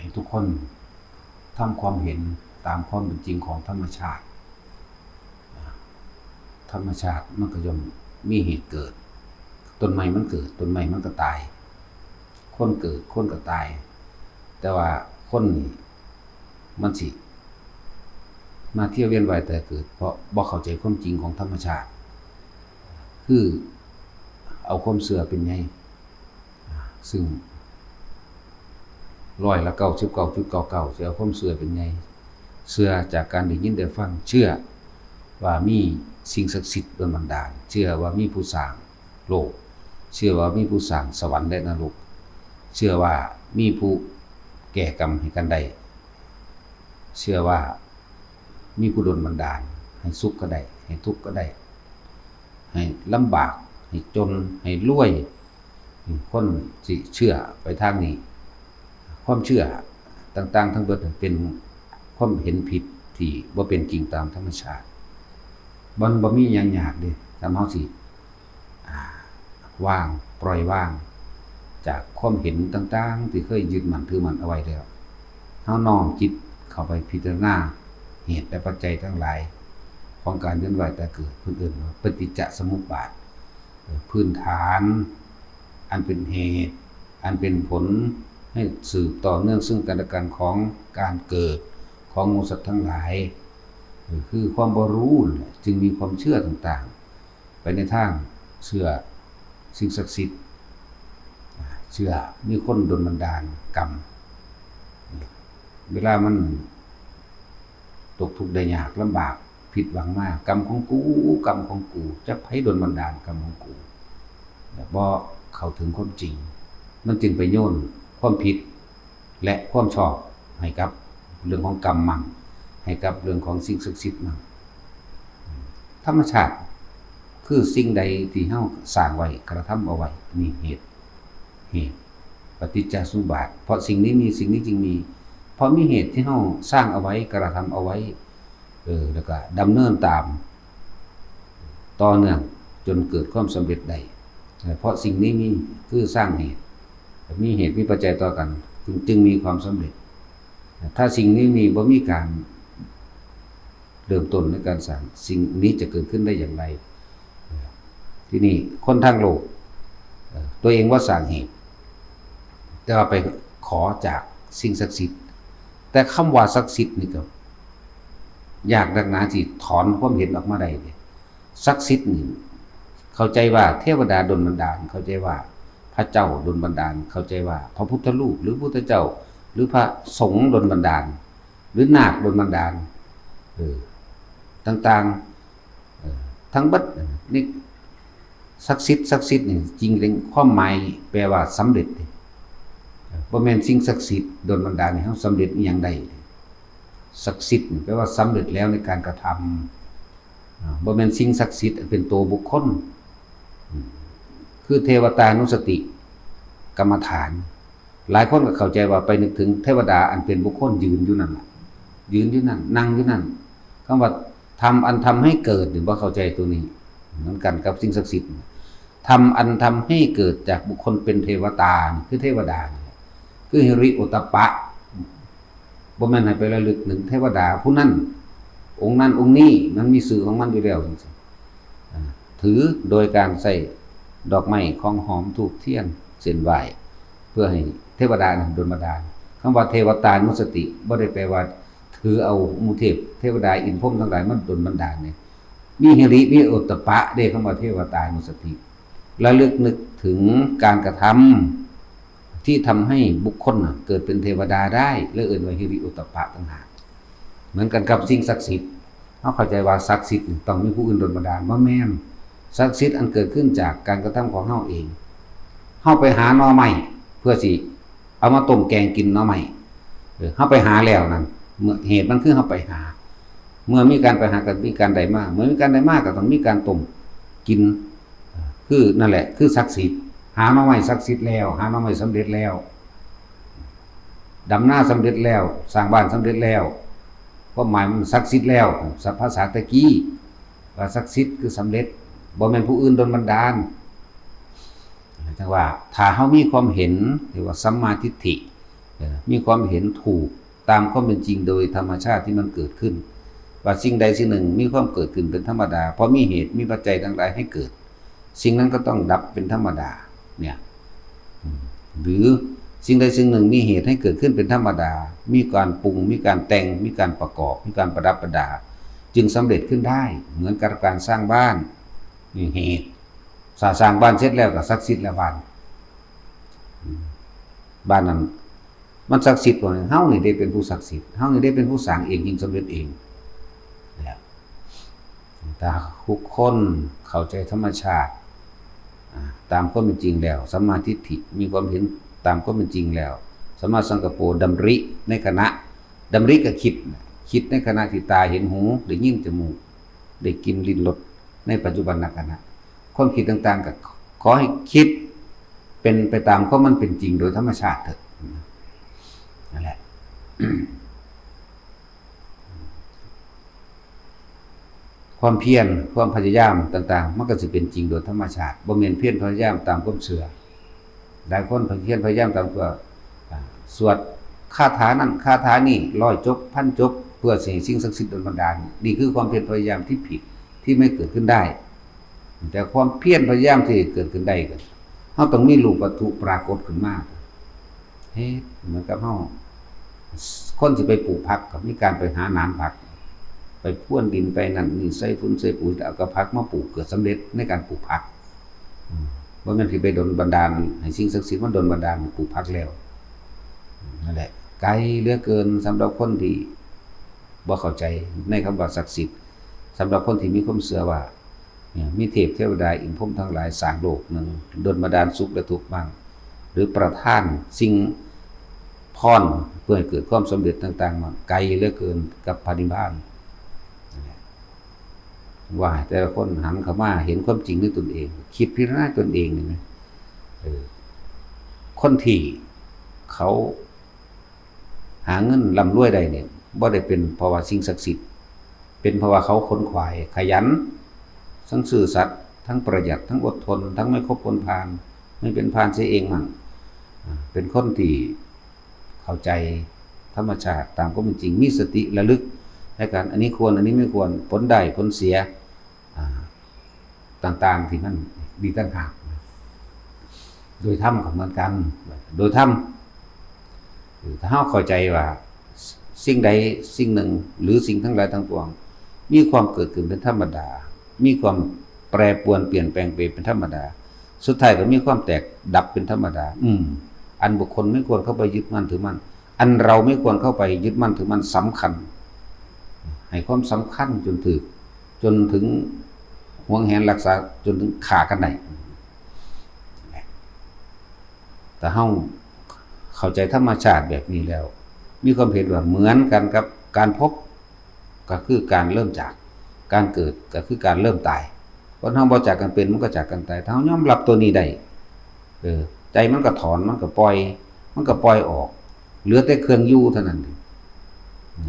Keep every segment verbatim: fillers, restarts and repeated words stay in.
ให้ทุกคนทำความเห็นตามความเป็นจริงของธรรมชาติ ธรรมชาติมันก็ย่อมมีเหตุเกิด ต้นไม้มันเกิด ต้นไม้มันก็ตาย คนเกิด คนก็ตาย แต่ว่าคนนี่มันสิมาเที่ยวเวียนว่ายตายเกิด เพราะบ่เข้าใจความจริงของธรรมชาติ คือเอาความเชื่อเป็นใหญ่ ซึ่งร้อยละเก้าสิบเก้าจุดเก้าเก้า สิเอาความเชื่อเป็นใหญ่ เชื่อจากการได้ยินได้ฟัง เชื่อว่ามีสิ่งศักดิ์สิทธิ์ดลบันดาล เชื่อว่ามีผู้สร้างโลก เชื่อว่ามีผู้สร้างสวรรค์และนรก เชื่อว่ามีผู้แก้กรรมให้กันได้ เชื่อว่ามีผู้ดลบันดาล ให้สุขก็ได้ ให้ทุกข์ก็ได้ ให้ลำบาก ให้จน ให้รวย คนสิเชื่อไปทางนี้ ความเชื่อต่างๆทั้งเบิดเป็นความเห็นผิดที่บ่เป็นจริงตามธรรมชาติ มันบ่มีหยังยากเด้ ถ้าเฮาสิ อ่า วาง ปล่อยวาง จากความเห็นต่างๆที่เคยยึดมั่นถือมั่นเอาไว้แล้ว เฮาน้อมจิตเข้าไปพิจารณาเหตุและปัจจัยทั้งหลาย ของการเวียนว่ายตายเกิด เพิ่นเอิ้นว่าปฏิจจสมุปบาท เอ่อ พื้นฐาน อันเป็นเหตุ อันเป็นผล ให้สืบต่อเนื่องซึ่งกันและกันของการเกิดของหมู่สัตว์ทั้งหลาย เอ่อ คือความบ่รู้นั่นแหละ จึงมีความเชื่อต่างๆ ไปในทางเชื่อสิ่งศักดิ์สิทธิ์ เชื่อมีคนดลบันดาลกรรม เวลามันตกทุกข์ได้ยากลำบากผิดหวังมา กรรมของกู กรรมของกู จักไผดลบันดาลกรรมของกู แต่บ่เข้าถึงความจริง มันจึงไปโยนความผิดและความชอบให้กับเรื่องของกรรมมั่ง ให้กับเรื่องของสิ่งศักดิ์สิทธิ์มั่ง ธรรมชาติคือสิ่งใดที่เฮาสร้างไว้ กระทำเอาไว้ นี่เหตุ เหตุ ปฏิจจสมุปบาท เพราะสิ่งนี้มี สิ่งนี้จึงมี เพราะมีเหตุที่เฮาสร้างเอาไว้ กระทำเอาไว้ เออ แล้วก็ดำเนินตาม ต่อเนื่องจนเกิดความสำเร็จได้ เพราะสิ่งนี้มี คือสร้างเหตุ มีเหตุมีปัจจัยต่อกัน จึง จึงมีความสำเร็จ ถ้าสิ่งนี้มี บ่มีการเริ่มต้นในการสร้าง สิ่งนี้จะเกิดขึ้นได้อย่างไร ทีนี้คนทางโลก เอ่อ ตัวเองว่าสร้างเหตุ แต่ว่าไปขอจากสิ่งศักดิ์สิทธิ์ แต่คำว่าศักดิ์สิทธิ์นี่ก็ยากนักหนาที่ถอนความเห็นออกมาได้เลย ศักดิ์สิทธิ์นี่เข้าใจว่าเทวดาดลบันดาล เข้าใจว่าพระเจ้าดลบันดาล เข้าใจว่าพระพุทธรูปหรือพุทธเจ้า หรือพระสงฆ์ดลบันดาล หรือนาคดลบันดาล เออ ต่างๆ เออ ทั้งเบิดนี่ ศักดิ์สิทธิ์ ศักดิ์สิทธิ์นี่จริงๆความหมายแปลว่าสำเร็จเด้ บ่แม่นสิ่งศักดิ์สิทธิ์ดลบันดาลให้เฮาสำเร็จอีหยังได้ ศักดิ์สิทธิ์นี่แปลว่าสำเร็จแล้วในการกระทำ อ่า บ่แม่นสิ่งศักดิ์สิทธิ์อันเป็นตัวบุคคล อืม คือเทวตานุสติกรรมฐาน หลายคนก็เข้าใจว่าไปนึกถึงเทวดาอันเป็นบุคคลยืนอยู่นั่นล่ะ ยืนอยู่นั่น นั่งอยู่นั่น คำว่าธรรมอันทำให้เกิดนี่บ่เข้าใจตัวนี้ เหมือนกันกับสิ่งศักดิ์สิทธิ์ ธรรมอันทำให้เกิดจากบุคคลเป็นเทวตานี่คือเทวดานี่แหละ คือฮิริโอตตัปปะ บ่แม่นให้ไประลึกถึงเทวดาผู้นั้น องค์นั้นองค์นี้ มันมีชื่อของมันอยู่แล้วจังซี้ อ่า ถือโดยการใส่ดอกไม้ ของหอม ธูป เทียน เส้นไหว้ เพื่อให้เทวดานั้นดลบันดาล คำว่าเทวตานุสติ บ่ได้แปลว่าถือเอาหมู่เทพ เทวดา อินทร์พรหมทั้งหลายมาดลบันดาลเนี่ย มีฮิริ มีโอตตัปปะเด้ คำว่าเทวตานุสติ ระลึกนึกถึงการกระทำที่ทำให้บุคคลน่ะเกิดเป็นเทวดาได้ และเอิ้นว่าฮิริโอตตัปปะต่างหาก เหมือนกันกับสิ่งศักดิ์สิทธิ์ เฮาเข้าใจว่าศักดิ์สิทธิ์นี่ต้องมีผู้อื่นดลบันดาล บ่แม่น ศักดิ์สิทธิ์อันเกิดขึ้นจากการกระทำของเฮาเอง เฮาไปหาหน่อไม้เพื่อสิเอามาต้มแกงกินหน่อไม้ เออ เฮาไปหาแล้วนั่น เมื่อเหตุมันคือเฮาไปหา เมื่อมีการไปหาก็มีการได้มา เมื่อมีการได้มาก็ต้องมีการต้มกิน คือนั่นแหละ คือศักดิ์สิทธิ์ หาหน่อไม้ศักดิ์สิทธิ์แล้ว หาหน่อไม้สำเร็จแล้ว ดำนาสำเร็จแล้ว สร้างบ้านสำเร็จแล้ว ความหมายมันศักดิ์สิทธิ์แล้ว ภาษาตะกี้ ว่าศักดิ์สิทธิ์คือสำเร็จ บ่แม่นผู้อื่นดลบันดาล จังว่าถ้าเฮามีความเห็น เรียกว่าสัมมาทิฏฐิ มีความเห็นถูกตามความเป็นจริงโดยธรรมชาติที่มันเกิดขึ้น ว่าสิ่งใดสิ่งหนึ่งมีความเกิดขึ้นเป็นธรรมดา เพราะมีเหตุมีปัจจัยทั้งหลายให้เกิด สิ่งนั้นก็ต้องดับเป็นธรรมดา เนี่ย อืม หรือสิ่งใดสิ่งหนึ่งมีเหตุให้เกิดขึ้นเป็นธรรมดา มีการปรุง มีการแต่ง มีการประกอบ มีการประดับประดา จึงสำเร็จขึ้นได้ เหมือนกับการสร้างบ้าน นี่เหตุ สร้างบ้านเสร็จแล้วก็ศักดิ์สิทธิ์แล้วบ้าน อืม บ้านนั้น มันศักดิ์สิทธิ์บ่ เฮานี่ได้เป็นผู้ศักดิ์สิทธิ์ เฮานี่ได้เป็นผู้สร้างเอง ยิ่งสำเร็จเอง แล้ว ถ้าทุกคนเข้าใจธรรมชาติ อ่า ตามความเป็นจริงแล้ว สัมมาทิฏฐิ มีความเห็นตามความเป็นจริงแล้ว สัมมาสังกัปโป ดำริในขณะ ดำริก็คิด คิดในขณะที่ตาเห็น หูได้ยิน จมูกได้กลิ่น ลิ้นรส ในปัจจุบันขณะ ความคิดต่างๆ ก็ขอให้คิดเป็นไปตามความมันเป็นจริงโดยธรรมชาติเถอะ นั่นแหละ ความเพียร ความพยายามต่างๆ มันก็สิเป็นจริงโดยธรรมชาติ บ่แม่นเพียรพยายามตามความเชื่อ หลายคนเพียรพยายามตามตัว อ่า สวดคาถานั่นคาถานี่ ร้อยจบ พันจบ เพื่อสิให้สิ่งศักดิ์สิทธิ์ดลบันดาล นี่คือความเพียรพยายามที่ผิด ที่ไม่เกิดขึ้นได้ แต่ความเพียรพยายามที่เกิดขึ้นได้ก็ เฮาต้องมีรูปวัตถุปรากฏขึ้นมา เฮ็ดเหมือนกับเฮา คนสิไปปลูกผักก็มีการไปหาหนามผัก ไปพรวนดินไปนั่นนี่ ใส่ฝุ่นใส่ปุ๋ย แล้วเอาผักมาปลูก เกิดสำเร็จในการปลูกผัก อืม บ่แม่นสิไปดลบันดาล ให้สิ่งศักดิ์สิทธิ์มันดลบันดาลให้ปลูกผักแล้ว นั่นแหละ ไกลเหลือเกินสำหรับคนที่บ่เข้าใจในคำว่าศักดิ์สิทธิ์ สำหรับคนที่มีความเชื่อว่า เนี่ย มีเทพเทวดาอินทร์พรหมทั้งหลายสร้างโลกหนึ่ง ดลบันดาลสุขและทุกข์บ้าง หรือประทานสิ่งพรเพื่อให้เกิดความสำเร็จต่างๆ มาไกลเหลือเกินกับพระนิพพาน ว่าแต่ละคนหันเข้ามาเห็นความจริงด้วยตนเอง คิดพิจารณาตนเองนี่นะ เออ คนที่เขาหาเงินร่ำรวยได้เนี่ย บ่ได้เป็นเพราะว่าสิ่งศักดิ์สิทธิ์ เป็นเพราะว่าเขาขนขวาย ขยัน ทั้งซื่อสัตย์ ทั้งประหยัด ทั้งอดทน ทั้งไม่คบคนพาล ไม่เป็นพาลเสียเองมั่ง อ่า เป็นคนที่เข้าใจธรรมชาติตามความเป็นจริง มีสติระลึกในการ อันนี้ควร อันนี้ไม่ควร ผลได้ ผลเสีย อ่า ต่างๆ ที่มันดีต่างหาก โดยธรรมก็เหมือนกัน โดยธรรม เออ ถ้าเราเข้าใจว่าสิ่งใดสิ่งหนึ่ง หรือสิ่งทั้งหลายทั้งปวง มีความเกิดขึ้นเป็นธรรมดา มีความแปรปรวนเปลี่ยนแปลงไปเป็นธรรมดา สุดท้ายก็มีความแตกดับเป็นธรรมดา อืม อันบุคคลไม่ควรเข้าไปยึดมั่นถือมั่น อันเราไม่ควรเข้าไปยึดมั่นถือมั่นสำคัญ ให้ความสำคัญจนถืก จนถึงหวงแหนรักษา จนถึงฆ่ากันได้ แต่เฮาเข้าใจธรรมชาติแบบนี้แล้ว มีความเห็นว่าเหมือนกันกับการพบ ก็คือการเริ่มจาก การเกิดก็คือการเริ่มตาย คนเฮาบ่จากกันเป็น มันก็จากกันตาย ถ้าเฮายอมรับตัวนี้ได้ เออ ใจมันก็ถอน มันก็ปล่อย มันก็ปล่อยออก เหลือแต่เครื่องอยู่เท่านั้นเอง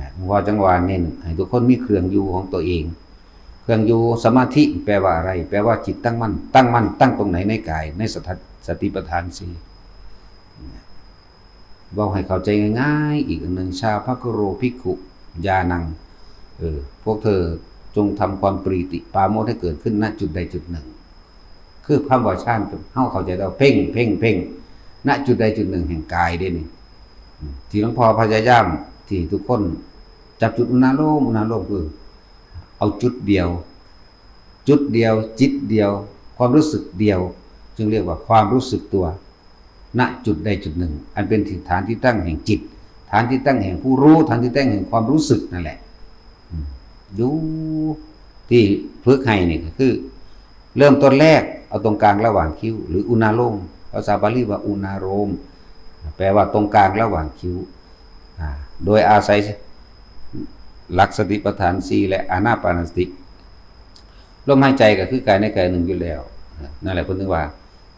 นะ ว่าจังว่าเน้นให้ทุกคนมีเครื่องอยู่ของตัวเอง เครื่องอยู่ สมาธิแปลว่าอะไร แปลว่าจิตตั้งมั่น ตั้งมั่น ตั้งตรงไหนในกาย ในสถา- สติปัฏฐานสี่ เว้าให้เข้าใจง่ายๆ อีกอันหนึ่ง ชาภะคุโรภิกขุญาณัง เออ พวกเธอจงทำความปรีติปราโมทย์ให้เกิดขึ้น ณ จุดใดจุดหนึ่ง คือคำว่าฌาน เฮาเข้าใจแล้ว เพ่ง เพ่ง เพ่ง ณ จุดใดจุดหนึ่งแห่งกายเด้นี่ อืม ที่หลวงพ่อพยายาม ที่ทุกคนจับจุดอุณาโลม อุณาโลมคือ เอาจุดเดียว จุดเดียว จิตเดียว ความรู้สึกเดียว จึงเรียกว่าความรู้สึกตัว ณ จุดใดจุดหนึ่ง อันเป็นที่ฐานที่ตั้งแห่งจิต ฐานที่ตั้งแห่งผู้รู้ ฐานที่ตั้งแห่งความรู้สึกนั่นแหละ อืม ดูที่ฝึกให้นี่ก็คือ เริ่มต้นแรกเอาตรงกลางระหว่างคิ้ว หรืออุณาโลม ภาษาบาลีว่าอุณาโลม แปลว่าตรงกลางระหว่างคิ้ว อ่า โดยอาศัยหลักสติปัฏฐานสี่ และอานาปานสติ ลมหายใจก็คือกายในกายหนึ่งอยู่แล้ว นั่นแหละเพิ่นถึงว่า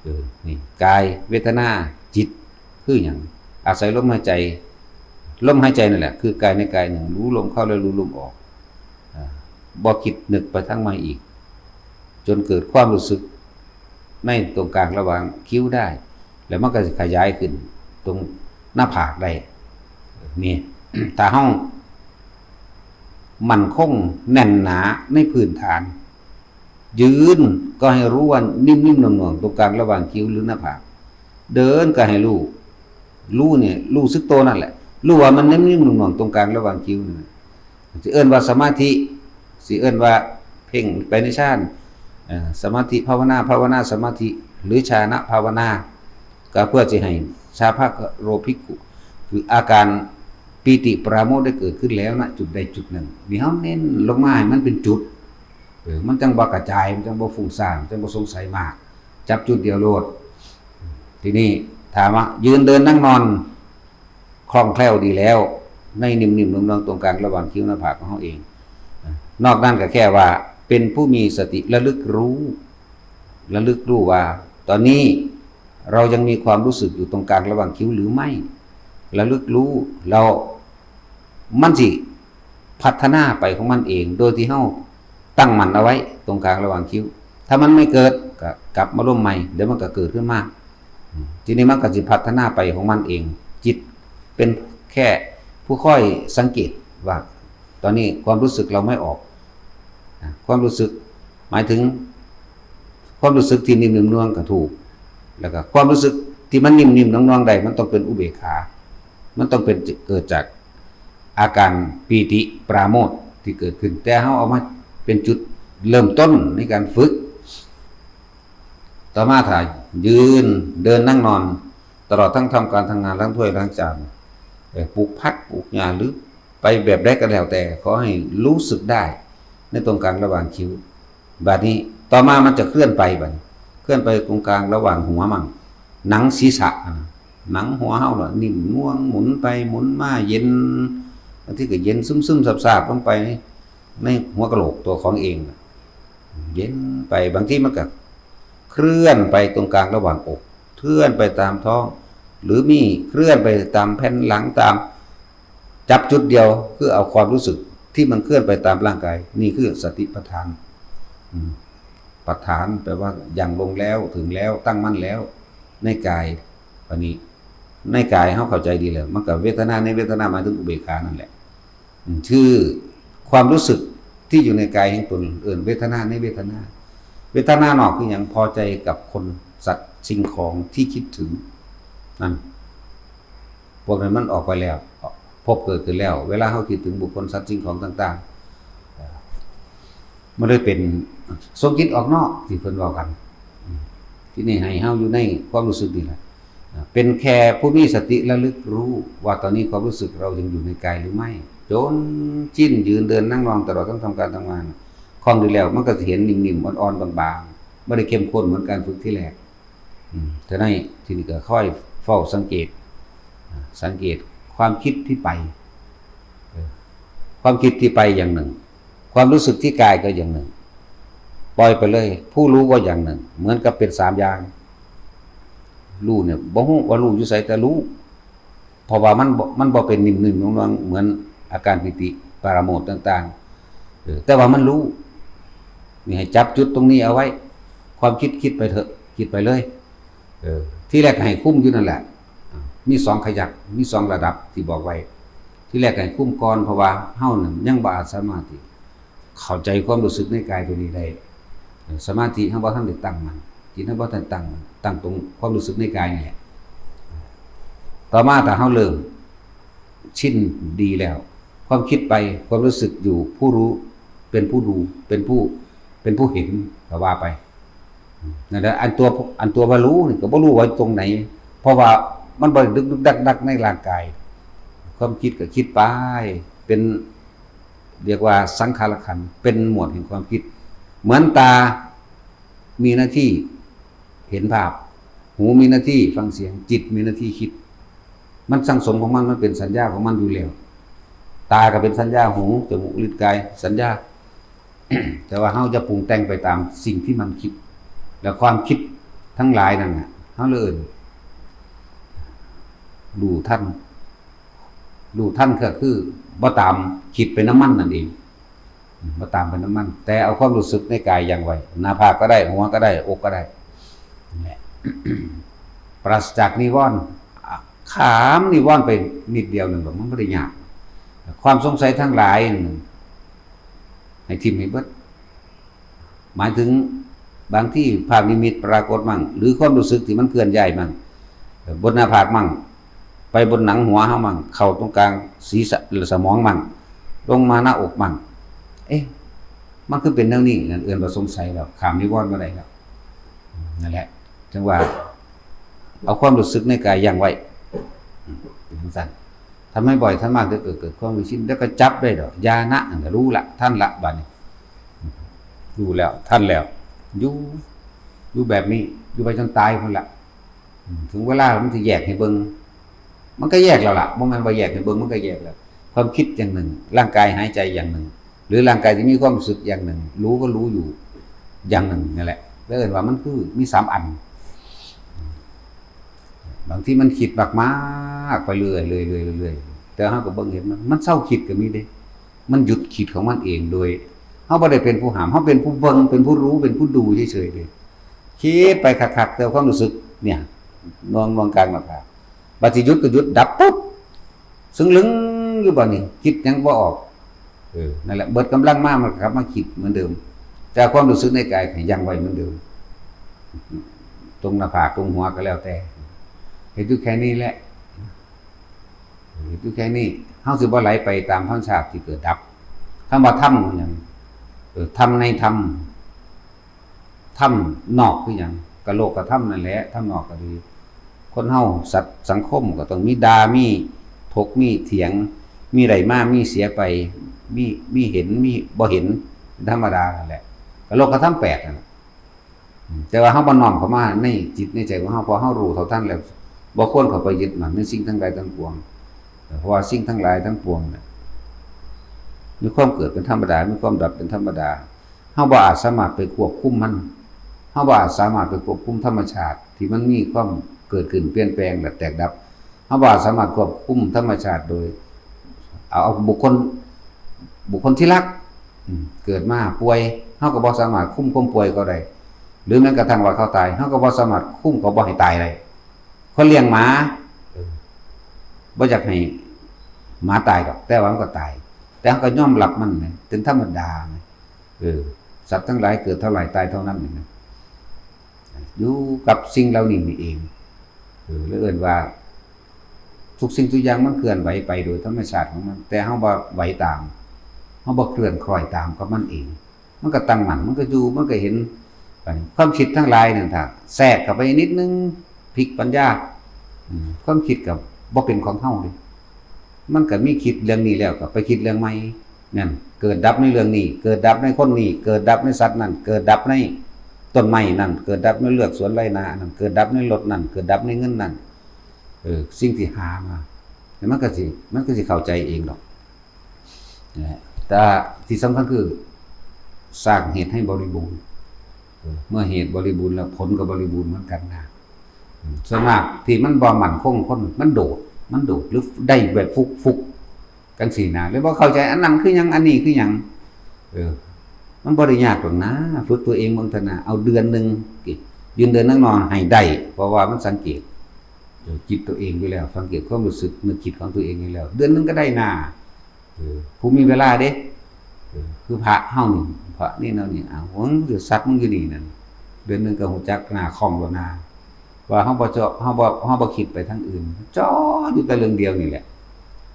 เออ นี่ กาย เวทนา จิต คือหยัง อาศัยลมหายใจ ลมหายใจนั่นแหละ คือกายในกายหนึ่ง รู้ลมเข้าและรู้ลมออก อ่า บ่คิดนึกไปทางใหม่อีก จนเกิดความรู้สึกในตรงกลางระหว่างคิ้วได้ แล้วมันก็สิขยายขึ้นตรง หน้าผากได้ นี่ ถ้าเฮามั่นคงแน่นหนาในพื้นฐาน ยืนก็ให้รู้ว่านิ่มๆหน่วงๆตรงกลางระหว่างคิ้วหรือหน้าผาก เดินก็ให้รู้ รู้เนี่ยรู้สึกตัวนั่นแหละ รู้ว่ามันนิ่มๆหน่วงๆตรงกลางระหว่างคิ้วนั่นแหละ สิเอิ้นว่าสมาธิ สิเอิ้นว่าเพ่งไปในฌาน เอ่อ สมาธิภาวนา ภาวนาสมาธิ หรือฌานภาวนา ก็เพื่อสิให้ ชาภะโรภิกขุ คืออาการปีติปราโมทย์ได้เกิดขึ้นแล้วนะจุดใดจุดหนึ่ง นี่เฮาเน้นลงมาให้มันเป็นจุด เออ มันจั่งบ่กระจาย มันจั่งบ่ฟุ้งซ่าน จั่งบ่สงสัยมาก จับจุดเดียวโลด ทีนี้ถามว่ายืนเดินนั่งนอนคล่องแคล่วดีแล้ว ในนิ่มๆหน่วงๆตรงกลางระหว่างคิ้วหน้าผากของเฮาเอง นอกนั้นก็แค่ว่าเป็นผู้มีสติระลึกรู้ ระลึกรู้ว่า ตอนนี้เรายังมีความรู้สึกอยู่ตรงกลางระหว่างคิ้วหรือไม่ ระลึกรู้ แล้วมันสิพัฒนาไปของมันเอง โดยที่เฮาตั้งมั่นเอาไว้ตรงกลางระหว่างคิ้ว ถ้ามันไม่เกิดก็กลับมาลมใหม่ เดี๋ยวมันก็เกิดขึ้นมา อืม ทีนี้มันก็สิพัฒนาไปของมันเอง จิตเป็นแค่ผู้คอยสังเกตว่า ตอนนี้ความรู้สึกเราไม่ออก นะ ความรู้สึก หมายถึง ความรู้สึกที่นิ่มๆหน่วงๆก็ถูก แล้วก็ความรู้สึกที่มันนิ่มๆหน่วงๆได้ มันต้องเป็นอุเบกขา มันต้องเป็น เกิดจากอาการปีติปราโมทย์ที่เกิดขึ้น แต่เฮาเอามาเป็นจุดเริ่มต้นในการฝึก ต่อมาถ้ายืน เดิน นั่ง นอน ตลอดทั้งทำการทำงาน ล้างถ้วยล้างจาน เอ่อ ปลูกผักปลูกหญ้า หรือไปแบบใดก็แล้วแต่ ขอให้รู้สึกได้ในตรงกลางระหว่างคิ้ว บัดนี้ต่อมามันจะเคลื่อนไป บัดนี้เคลื่อนไปตรงกลางระหว่างหัวมั่ง หนังศีรษะนะ หนังหัวเฮาน่ะนิ่มนวล หมุนไปหมุนมา เย็น บางทีก็เย็นซึมๆซาบๆลงไปในหัวกะโหลกตัวของเองน่ะ เย็นไป บางทีมันก็เคลื่อนไปตรงกลางระหว่างอก เคลื่อนไปตามท้อง หรือมีเคลื่อนไปตามแผ่นหลัง ตาม จับจุดเดียว คือเอาความรู้สึกที่มันเคลื่อนไปตามร่างกาย นี่คือสติปัฏฐาน อืม ปัฏฐานแปลว่าหยั่งลงแล้ว ถึงแล้ว ตั้งมั่นแล้ว ในกาย อันนี้ ในกายเฮาเข้าใจดีแล้ว มันก็เวทนาในเวทนา หมายถึงอุเบกขานั่นแหละ อืม คือความรู้สึกที่อยู่ในกายแห่งตน เอิ้นเวทนาในเวทนา เวทนานอกคือหยัง พอใจกับคน สัตว์ สิ่งของที่คิดถึงนั่น พวกนั้นมันออกไปแล้ว ภพเกิดขึ้นแล้ว เวลาเฮาคิดถึงบุคคล สัตว์ สิ่งของต่างๆ มันเลยเป็นทรงจิตออกนอกที่เพิ่นเว้ากัน ทีนี้ให้เฮาอยู่ในความรู้สึกนี่แหละ เป็นแค่ผู้มีสติระลึกรู้ว่าตอนนี้ความรู้สึกเรายังอยู่ในกายหรือไม่ จนชิน ยืน เดิน นั่ง นอน ตลอดทั้งทำการทำงาน คล่องดีแล้ว มันก็สิเห็นนิ่มๆอ่อนๆบางๆ บ่ได้เข้มข้นเหมือนการฝึกที่แรก อืม เท่านั้น ทีนี้ก็คอยเฝ้าสังเกต อ่า สังเกตความคิดที่ไป เออ ความคิดที่ไปอย่างหนึ่ง ความรู้สึกที่กายก็อย่างหนึ่ง ปล่อยไปเลย ผู้รู้ก็อย่างหนึ่ง เหมือนกับเป็นสามอย่าง รู้เนี่ย บ่ฮู้ว่ารู้อยู่ไส แต่รู้ เพราะว่ามันบ่ มันบ่เป็นนิ่มๆนวลๆเหมือนอาการปีติปราโมทย์ต่างๆ เออ แต่ว่ามันรู้ นี่ให้จับจุดตรงนี้เอาไว้ ความคิดคิดไปเถอะ คิดไปเลย เออ ที่แรกให้คุมอยู่นั่นแหละ อ่ะ มีสองขยัก มีสองระดับที่บอกไว้ ที่แรกให้คุมก่อน เพราะว่าเฮานั่นยังบ่อาจสามารถที่เข้าใจความรู้สึกในกายตัวนี้ได้ เออ สมาธิเฮาบ่ทันได้ตั้งมั่น จิตเฮาบ่ทันตั้งมั่น ตั้งตรงความรู้สึกในกายนี่แหละ ต่อมาถ้าเฮาเริ่มชินดีแล้ว ความคิดไป ความรู้สึกอยู่ ผู้รู้เป็นผู้ดู เป็นผู้ เป็นผู้เห็น ก็ว่าไป นั่นแหละ อันตัว อันตัวว่ารู้นี่ก็บ่รู้ว่าตรงไหน เพราะว่ามันบ่ได้ดึกดึกดักดักในร่างกาย ความคิดก็คิดไป เป็น เรียกว่าสังขารขันธ์ เป็นหมวดแห่งความคิด เหมือนตามีหน้าที่เห็นภาพ หูมีหน้าที่ฟังเสียง จิตมีหน้าที่คิด มันสั่งสมของมัน มันเป็นสัญญาของมันอยู่แล้ว ตาก็เป็นสัญญา หู จมูก ลิ้น กาย สัญญา แต่ว่าเฮาจะปรุงแต่งไปตามสิ่งที่มันคิด แล้วความคิดทั้งหลายนั่นน่ะ เฮาเลยเอิ้นรู้ทัน รู้ทันก็คือบ่ตามคิดไปนำมันนั่นเอง อืม บ่ตามไปนำมัน แต่เอาความรู้สึกในกายยังไว้ หน้าผากก็ได้ หัวก็ได้ อกก็ได้ นั่นแหละ ปราศจากนิวรณ์ อ่ะ ค ข้ามนิวรณ์ไปนิดเดียวหนึ่งหรอก มันไม่ได้ยาก ความสงสัยทั้งหลายนั่นให้ทิ่มให้เบิด หมายถึงบางที่ภาพนิมิตปรากฏมั่ง หรือความรู้สึกที่มันเคลื่อนย้ายมั่ง เอ่อบนหน้าผากมั่ง ไปบนหนังหัวเฮามั่ง เข้าตรงกลางศีรษะหรือสมองมั่ง ลงมาหน้าอกมั่ง เอ๊ะ มันคือเป็นแนวนี้นั่น เอิ้นว่าสงสัยแล้ว ข้ามนิวรณ์บ่ได้แล้ว นั่นแหละ จังว่า เอาความรู้สึกในกายยั้งไว้ อืม เป็นจังซั่น ทำให้บ่อย ทำมาก เดี๋ยวเกิด เกิดความเคยชิน แล้วก็จับได้ดอก ญาณะนั่นก็รู้ละ ทันละ บัดนี้ รู้แล้ว ทันแล้ว อยู่ อยู่แบบนี้ อยู่ไปจนตายพุ้นละ อืม ถึงเวลามันสิแยกให้เบิ่ง มันก็แยกแล้วล่ะ บ่แม่นว่าแยกให้เบิ่ง มันก็แยกแล้ว ความคิดอย่างหนึ่ง ร่างกายหายใจอย่างหนึ่ง หรือร่างกายที่มีความรู้สึกอย่างหนึ่ง รู้ก็รู้อยู่อย่างหนึ่งนั่นแหละ แล้วเอิ้นว่ามันคือมีสามอัน บางทีมันคิดมากๆไปเรื่อยๆเรื่อยๆเรื่อยๆ แต่เฮาก็เบิ่งเห็นมัน มันเซาคิดก็มีเด้ มันหยุดคิดของมันเองโดย เฮาบ่ได้เป็นผู้ห้าม เฮาเป็นผู้เบิ่ง เป็นผู้รู้ เป็นผู้ดูเฉยๆเด้ คิดไปคักๆ แต่ความรู้สึกเนี่ย นวง นวงกลางหลักฐาน บัดสิหยุดก็หยุด ดับปุ๊บ ซึ่งลึงอยู่บัดนี้ คิดหยังบ่ออก เออ นั่นแหละ เบิดกำลังมา มันก็กลับมาคิดเหมือนเดิม แต่ความรู้สึกในกายให้ยั้งไว้เหมือนเดิม ตรงหน้าผาก ตรงหัวก็แล้วแต่ เฮ็ดอยู่แค่นี้แหละ เฮ็ดอยู่แค่นี้ เฮาสิบ่ไหลไปตามธรรมชาติที่เกิดดับ คำว่าธรรมคือหยัง เออ ธรรมในธรรม ธรรมนอกคือหยัง ก็โลกธรรมนั่นแหละ ธรรมนอกก็ดี คนเฮาสัตว์สังคมก็ต้องมีด่า มีถก มีเถียง มีได้มา มีเสียไป มี มีเห็น มีบ่เห็น เป็นธรรมดานั่นแหละ ก็โลกธรรมแปดนั่นแหละ อืม แต่ว่าเฮาบ่น้อมเข้ามาในจิตในใจของเฮา เพราะเฮารู้เท่าทันแล้ว บ่ควรเข้าไปยึดมั่นในสิ่งทั้งหลายทั้งปวง เพราะว่าสิ่งทั้งหลายทั้งปวงเนี่ย มีความเกิดเป็นธรรมดา มีความดับเป็นธรรมดา เฮาบ่อาจสามารถไปควบคุมมัน เฮาบ่อาจสามารถไปควบคุมธรรมชาติที่มันมีความเกิดขึ้น เปลี่ยนแปลง และแตกดับ เฮาบ่อาจสามารถควบคุมธรรมชาติโดย เอา เอาบุคคล บุคคลที่รัก อืม เกิดมาป่วย เฮาก็บ่สามารถคุมความป่วยเขาได้ หรือแม้กระทั่งว่าเขาตาย เฮาก็บ่สามารถคุมเขาบ่ให้ตายได้ คนเลี้ยงหมา เออ บ่อยากให้หมาตายดอก แต่ว่ามันก็ตาย แต่เฮาก็ยอมรับมันนะ เป็นธรรมดานะ เออ สัตว์ทั้งหลายเกิดเท่าไหร่ตายเท่านั้นนะ อยู่กับสิ่งเหล่านี้นี่เอง เออ แล้วเอิ้นว่า ทุกสิ่งทุกอย่างมันเคลื่อนไหวไปโดยธรรมชาติของมัน แต่เฮาบ่ไหวตาม เฮาบ่เคลื่อนคล้อยตามกับมันเอง มันก็ตั้งมั่น มันก็อยู่ มันก็เห็น ความคิดทั้งหลายนั่น ถ้าแทรกเข้าไปนิดนึง พลิกปัญญา อืม ความคิดก็บ่เป็นของเฮาเลย มันก็มีคิดเรื่องนี้แล้วก็ไปคิดเรื่องใหม่ นั่น เกิดดับในเรื่องนี้ เกิดดับในคนนี้ เกิดดับในสัตว์นั่น เกิดดับในต้นไม้นั่น เกิดดับในเฮือกสวนไร่นานั่น เกิดดับในรถนั่น เกิดดับในเงินนั่น เออ สิ่งที่หามา แล้วมันก็สิ มันก็สิเข้าใจเองดอก นะฮะ แต่ที่สำคัญคือ สร้างเหตุให้บริบูรณ์ เออ เมื่อเหตุบริบูรณ์แล้วผลก็บริบูรณ์เหมือนกันนะ อืม ส่วนมากที่มันบ่มั่นคง คนมันโดด มันโดด หรือได้แบบฟุกๆ จังซี้นะ เลยบ่เข้าใจ อันนั้นคือหยัง อันนี้คือหยัง เออ มันบ่ได้ยากดอกนะ ฝึกตัวเองเบิ่งเถาะนะ เอาเดือนหนึ่ง ยืนเดินนั่งนอนให้ได้ เพราะว่ามันสังเกต เออ จิตตัวเองอยู่แล้ว สังเกตความรู้สึกนึกคิดของตัวเองอยู่แล้ว เดือนหนึ่งก็ได้นะ เออ ผู้มีเวลาเด้ เออ คือพระเฮานี่ พระนี่เนาะนี่ อ้าว มึงสิสัตว์มึงอยู่นี่นั่น เดือนหนึ่งก็ฮู้จักหน้าคล่องแล้วนะ ว่าเฮาบ่เจาะ เฮาบ่ เฮาบ่คิดไปทางอื่น จ่ออยู่แต่เรื่องเดียวนี่แหละ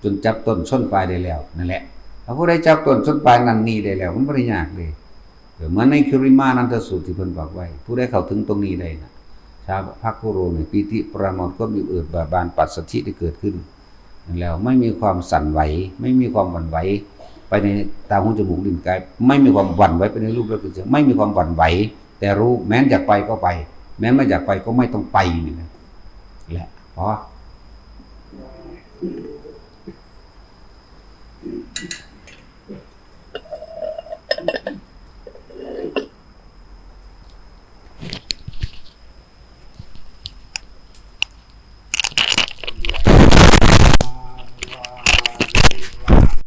จนจับต้นชนปลายได้แล้วนั่นแหละ ถ้าผู้ใดจับต้นชนปลายนั่นนี่ได้แล้ว มันบ่ได้ยากเลย เออ เหมือนในคิริมานันทสูตรที่เพิ่นบอกไว้ ผู้ใดเข้าถึงตรงนี้ได้นะ ชาภาคคุโรเนี่ย ปีติปราโมทย์ ความอิ่มเอิบเบิกบาน ปัสสัทธิได้เกิดขึ้น แล้วไม่มีความสั่นไหว ไม่มีความหวั่นไหว ไปในตาหูจมูกลิ้นกาย ไม่มีความหวั่นไหวไปในรูปรสกลิ่นเสียง ไม่มีความหวั่นไหว แต่รู้ แม้นอยากไปก็ไป แม้นไม่อยากไปก็ไม่ต้องไป นี่นะ แหละ พอ